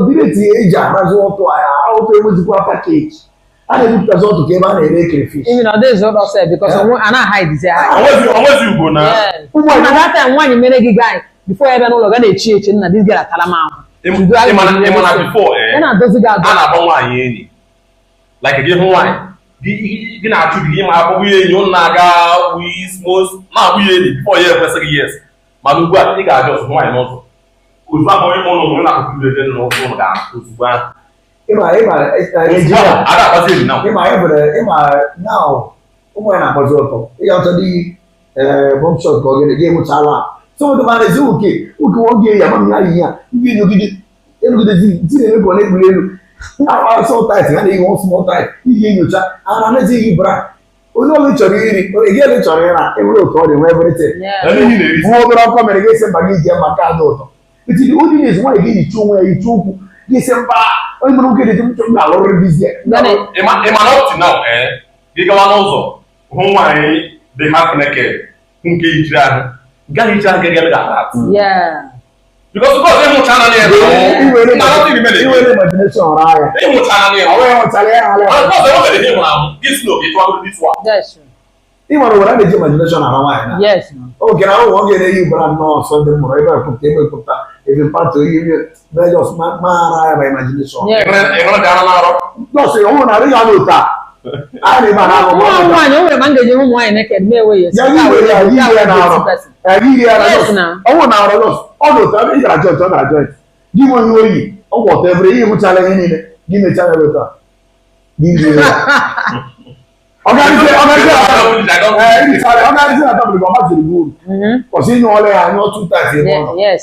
Direti eji arazi ọtụ ahịa, ọtụ enwezikwa package a na-ebupụtazi ọtụ ka ebe a na-ere crayfish. Even ọ dịghịzi ụlọ sef because onwe a na-hide hide. Onwezi ugbo na Yes. Ụmụ Na that time nwaanyị mere gị guy before ya bịa n'ụlọ ga na-echi echi nna, this girl atala m ahụ. Ịmana before Ya na-adozi gị adọ. A na-akpọ nwaanyị enyi, like gị hụ nwaanyị gị na-achụ gị ma akpọbụ ya enyi, ụnụ na-aga wismos na-abụ ya enyi before ya ekwesịghị yes. Mana ugbu a ị ga-ajụ ọzọ nwaanyị n'ụzọ ozugbo ahụ, onye ụlọ ụlọ na-akụkụ ebe n'ụzọ ụlọ ga ozugbo ahụ. Ịma ozugbo engineer, ahụ a ga-akpazi enyi na ịma anyị nwere ịma now ụmụ ya na-akpọzi ọtọ. Ị ga-achọ dị bomb shot ka ọ gịnị gị enwechala. So ndị ma na-ezi oke oke nwoke ya ma ya yi ya ndị enyogide enyogide di di na-eme ka ọ na-ekpuli elu asọ tight, ha na-eyi one small tight iji enyocha ara na-ezi iyi bra. Onye ọbụla ị chọrọ iri ị ga chọrọ ịra enwere otu ọ dị nwee everything. Ihe na-eri. Nwa obere ọkọ mere gị esi mba gị jee maka adị ụtọ etiri onye na-ezi nwaanyị ga-ehicha onwe ya, hicha ụkwụ gị esi mba onye mere nwoke dị m chọrọ m ga-alụrịrị bizie. Ịma na up to now gị gawa n'ụzọ hụ nwaanyị dị half naked, hụ nke yichiri ahụ, gaghị hicha ahụ ga-eme gị attract because ịhụcha na ya Iwere na nothing remain again. Iwere imagination ọra ya. Ịhụcha na ya. Ọ wee hụchara ya ala. Mana because enwebeghị ihe ịhụrụ ahụ gị si n'oge ịtụwagoro this one. That's true. Ị nwere were a na-eji imagination ara nwaanyị na oge na ụmụ oge na-eyi ụbara nnọọ ọsọ ndị mụrụ ebe ekwupụta ebe ekwupụta ebe pati oyi mejọs mara ya by imagination. Ịhụrụ dị ara na-arọ. Nọọsụ ọhụrụ na arịghị anụ otu a a na-eme ana ahụ. Ụmụ nwaanyị, o nwere ma m ga-eji ụmụ nwaanyị naked mee ewe ya. Ya gị were ya gị ya na-arụ ya gị ya na Yes, nọọsụ na. Ọnwụ na arụ nọọsụ ọ dị otu ị gara joint, ọ gara joint gị nwe ihe oyi ọgwụ ọtọ ebere ihe hụchala ihe niile gị mechaa ya otu a gị rie ya. Ọ garịzie ọ garịzie ee ị richara ọ garịzie na tebụl gị ọ maziri gị uru. Kwụsị ịnyụ ọla ya anyụ two times ebe ọ nọ. Yes.